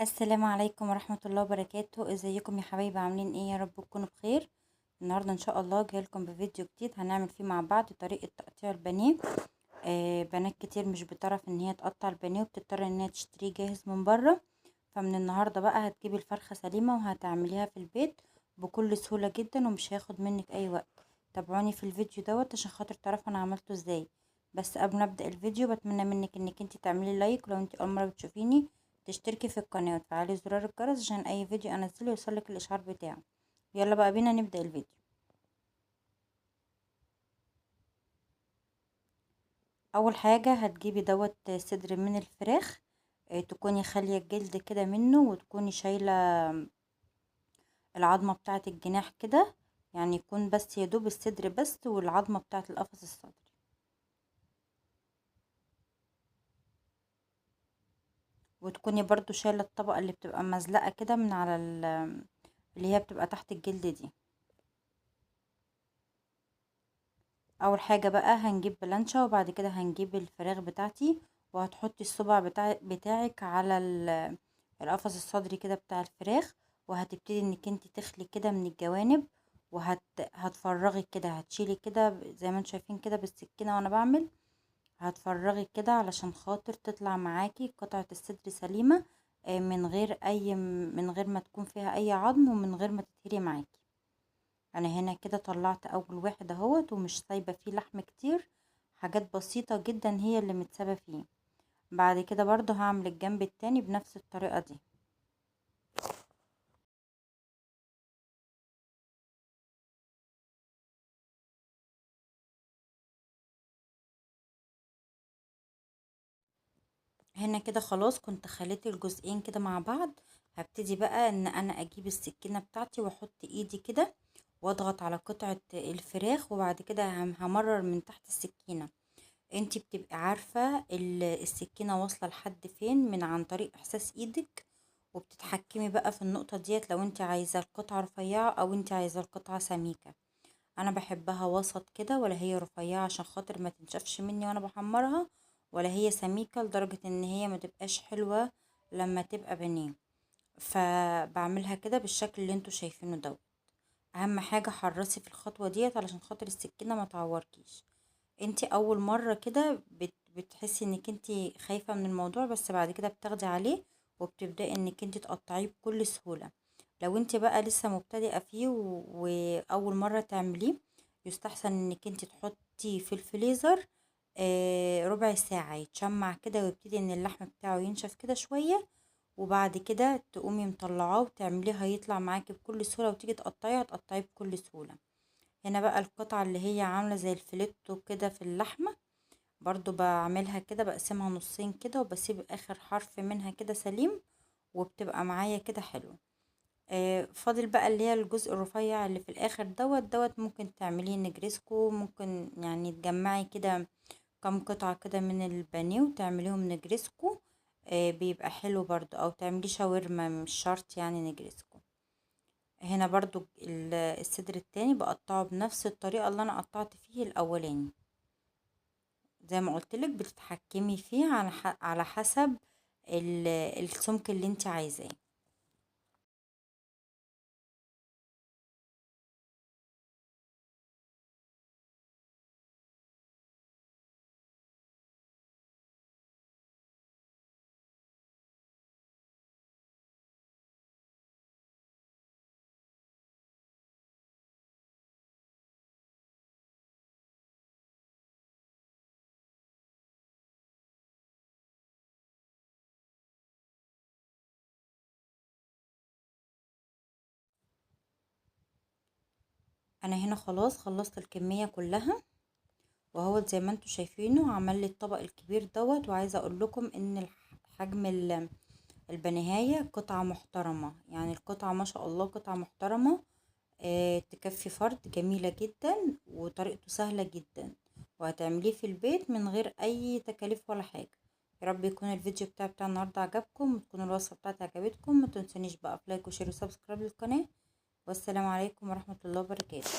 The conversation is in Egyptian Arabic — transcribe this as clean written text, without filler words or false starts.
السلام عليكم ورحمة الله وبركاته. ازيكم يا حبايبي؟ عاملين ايه؟ يا رب تكونوا بخير. النهارده ان شاء الله جايلكم بفيديو جديد هنعمل فيه مع بعض طريقة تقطيع البانيه. بنات كتير مش بتعرف ان هي تقطع البانيه وبتضطر ان هي تشتريه جاهز من بره، فمن النهارده بقى هتجيبي الفرخة سليمة وهتعمليها في البيت بكل سهولة جدا ومش هياخد منك اي وقت. تابعوني في الفيديو دوت عشان خاطر تعرفوا انا عملته ازاي. بس قبل ما ابدا الفيديو بتمنى منك انك انت تعملي like، ولو انت اول مرة بتشوفيني تشتركي في القناة وتفعلي زرار الجرس عشان اي فيديو انزله يوصلك الاشعار بتاعه. يلا بقى بينا نبدا الفيديو. اول حاجة هتجيبي دوت صدر من الفراخ، تكوني خالية الجلد كده منه وتكوني شايله العظمة بتاعه الجناح كده، يعني يكون بس يدوب الصدر بس والعظمة بتاعه القفص الصدري. وتكوني برضو شايله الطبقة اللي بتبقى مزلقه كده من على اللي هي بتبقى تحت الجلد دي. اول حاجة بقى هنجيب بلانشا، وبعد كده هنجيب الفراخ بتاعتي، وهتحطي الصبع بتاعك على القفص الصدري كده بتاع الفراخ، وهتبتدي انك انت تخلي كده من الجوانب، وهتفرغي كده، هتشيلي كده زي ما انتم شايفين كده بالسكينة وانا بعمل، هتفرغي كده علشان خاطر تطلع معاكي قطعه الصدر سليمة، من غير ما تكون فيها اي عظم ومن غير ما تتهري معاكي. انا هنا كده طلعت اول واحد اهوت، ومش سايبه فيه لحم كتير، حاجات بسيطة جدا هي اللي متسابه فيه. بعد كده برضو هعمل الجنب التاني بنفس الطريقة دي. هنا كده خلاص كنت خليت الجزئين كده مع بعض. هبتدي بقى ان انا اجيب السكينة بتاعتي واحط ايدي كده واضغط على قطعه الفراخ، وبعد كده همرر من تحت السكينة. انتي بتبقي عارفه السكينة واصله لحد فين من عن طريق احساس ايدك، وبتتحكمي بقى في النقطة ديت لو انتي عايزه القطعة رفيعة او انتي عايزه القطعة سميكة. انا بحبها وسط كده، ولا هي رفيعة عشان خاطر ما تنشفش مني وانا بحمرها، ولا هي سميكة لدرجة ان هي ما تبقاش حلوة لما تبقى بانيه. فبعملها كده بالشكل اللي انتوا شايفينه دوت. اهم حاجة حرصي في الخطوة ديت علشان خاطر السكينة ما تعوركيش. انتي اول مرة كده بتحسي انك انتي خايفة من الموضوع، بس بعد كده بتاخدي عليه وبتبداي انك انتي تقطعيه بكل سهولة. لو انتي بقى لسه مبتدئة فيه واول مرة تعمليه، يستحسن انك انتي تحطيه في الفريزر ربع ساعة يتشمع كده ويبتدي ان اللحم بتاعه ينشف كده شوية، وبعد كده تقومي مطلعاه وتعمليه، هيطلع معاكي بكل سهولة، وتيجي تقطعيه هتقطعيه بكل سهولة. هنا بقى القطعة اللي هي عاملة زي الفليتو كده في اللحمة، برضو بعملها كده، بقسمها نصين كده وبسيب اخر حرف منها كده سليم، وبتبقى معايا كده حلو. فاضل بقى اللي هي الجزء الرفيع اللي في الاخر دوت دوت، ممكن تعمليه نجريسكو، ممكن يعني تجمعي كده كم قطعة كده من البانيه وتعمليهم نجريسكو، بيبقى حلو برضو، او تعمليه شاورما، مش شرط يعني نجريسكو. هنا برضو الصدر التاني بقطعه بنفس الطريقة اللي انا قطعت فيه الاولاني، زي ما قلتلك بتتحكمي فيه على حسب السمك اللي انت عايزاه. انا هنا خلاص خلصت الكمية كلها، وهو زي ما انتم شايفينه عمل لي الطبق الكبير دوت. وعايزه اقول لكم ان حجم البانيهايه قطعه محترمه، يعني القطعة ما شاء الله قطعه محترمه، تكفي فرد، جميلة جدا وطريقته سهلة جدا، وهتعمليه في البيت من غير اي تكاليف ولا حاجة. يا رب يكون الفيديو بتاع النهارده عجبكم، وتكون الوصفة بتاعتي عجبتكم. ما تنسونيش بقى في like و share و subscribe للقناة، والسلام عليكم ورحمة الله وبركاته.